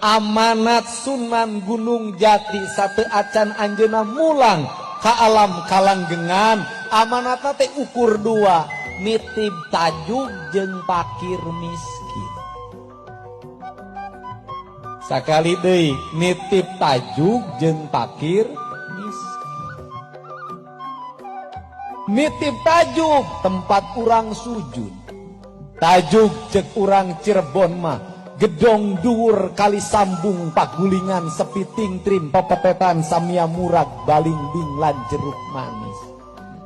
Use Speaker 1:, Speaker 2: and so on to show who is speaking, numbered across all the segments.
Speaker 1: Amanat Sunan Gunung Jati sateuacan anjeunna mulang ka alam kalanggengan, amanatna teh ukur dua, nitip tajuk jeung pakir miskin. Sakali deui, nitip tajuk jeung pakir miskin. Nitip tajuk, tempat urang sujud. Tajuk cek urang Cirebon mah gedong dhuwur, kali sambung, pagulingan sepi tingtrim, pepetetan samia murag balingbing lan jeruk manis.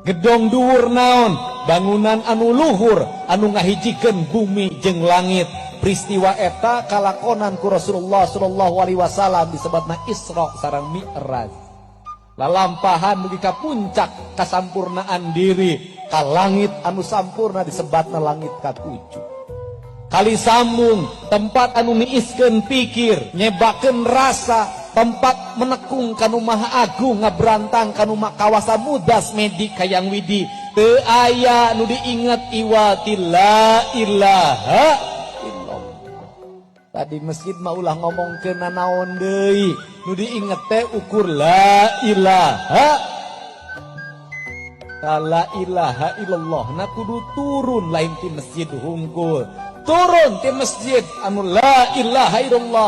Speaker 1: Gedong dhuwur naon? Bangunan anu luhur, anu ngahijikeun bumi jeung langit. Peristiwa eta kalakonan ku Rasulullah sallallahu alaihi wasallam, disebutna Isra sareng Mi'raj. Lalampahan dugi ka puncak kasampurnaan diri, ka langit anu sampurna, disebatna langit katujuh. Kali sambung, tempat anu niiskeun pikir, nyebakeun rasa, tempat menekung kanu Maha Agung, ngabrantang kanu kawasa mudas medi kayang widi. Teu aya nu diinget iwati la ilaha illallah. Tadi masjid mah ulah ngomongkeun nanaon deui, nu diinget teh ukur la ilaha. La ilaha illallah na kudu turun, lain ti masjid hungkul, turun ti masjid anu la ilaha illallah.